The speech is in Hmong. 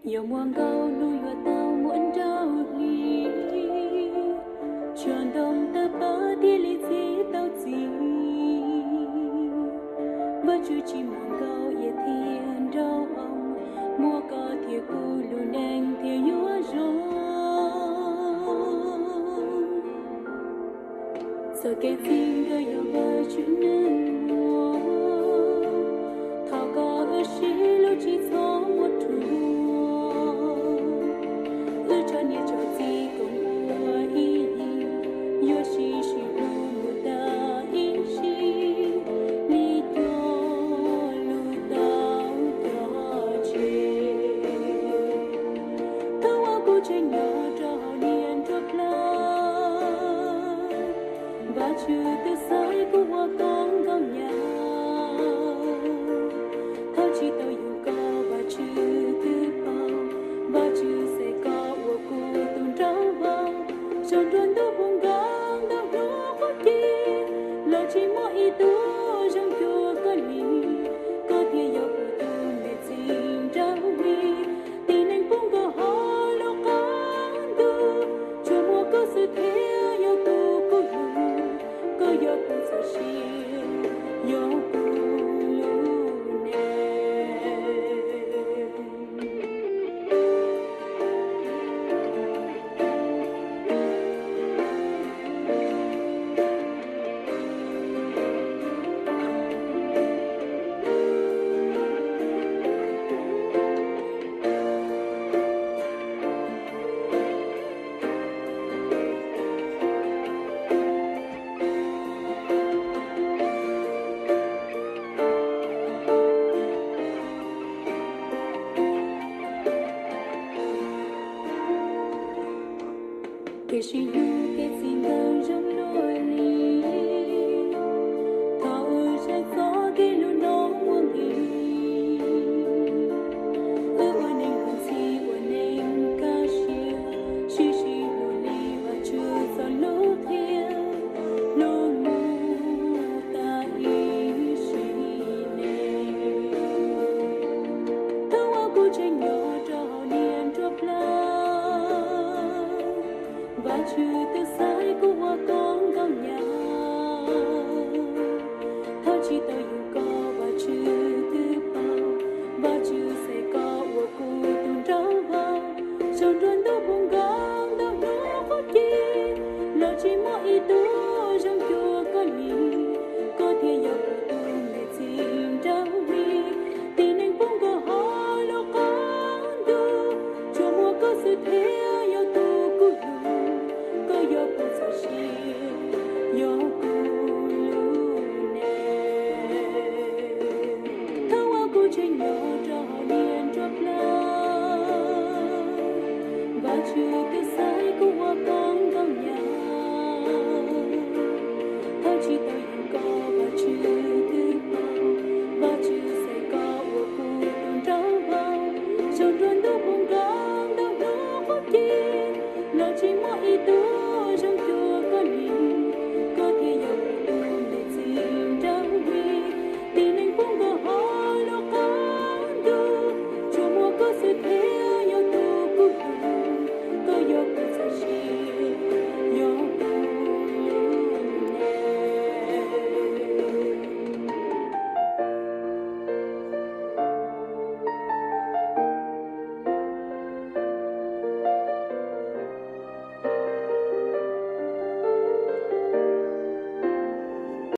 Yog muaj nkaus hnub yuav tau muaj nraug hli, tsuag ntoo tawg pawv thiaj li txi tau txiv. Vajtswv tsis muaj nkaus iab thiab nraug, muaj koj thiab kuv lub neej thiaj yuav zoo. Txoj kev txi nkawd yog Vajtswv neeg muab, thov koj wb sib hlub tsis txhob muab rhuav. Wb tso niam tso txiv koom ua ib yig, yuav sib sib hlub mus tas ib sim, li cuag lub taub cog tseg. Thov ua kuv tsev nyob rau hauv niam nruab plab, Vajtswv twb xaiv kuv ua koj nkauj nyab. Thov tsis tau yug koj Vajtswv twb paub, Vajtswv xaiv koj ua kuv tus nraug vauv. Zoo nruab ntug puv nkaus ntau hnub qub ci, los tsis muaj ib tug zoo cuag koj li. Koj thiaj yog kuv tus me txiv nraug vij, tib neeg pub nkaus hauv lub qab ntuj. Tsuas muaj koj xwb thiaj yog tus kub hlub, koj yog kuv txoj sia, yog kuv lub neej. Tiam sis yus kev txi ntawd zoo luaj li, thov wb saib txog kev hlub no muaj nqis. Wb ua neeg luag ntxhi ua neeg kaj siab, sib sib hlub li Vajtswv txoj lus qhia, hlub mus tas ib sim neej. Thov ua kuv tsev nyob rau hauv niam nruab plab, Vajtswv twb xaiv kuv ua koj nkauj nyab. Thov tsis tau yug koj Vajtswv twb paub, Vajtswv xaiv koj ua kuv tus nraug vauv. Zoo nruab ntug puv nkaus ntau hnub qub ci, los tsis muaj ib tug zoo cuag koj li. Koj thiaj yog kuv tus me txiv nraug vij, tib neeg pub nkaus hauv lub qab ntuj. Tsuas muaj koj xwb thiaj yog tus kub hlub, koj yog kuv txoj sia, yog kuv lub neej. Thov ua kuv tsev nyob rau hauv niam nruab plab, Vajtswv twb xaiv kuv ua koj nkauj nyab. Thov tsis tau yug koj Vajtswv twb paub, Vajtswv xaiv koj ua kuv tus nraug vauv. Zoo nruab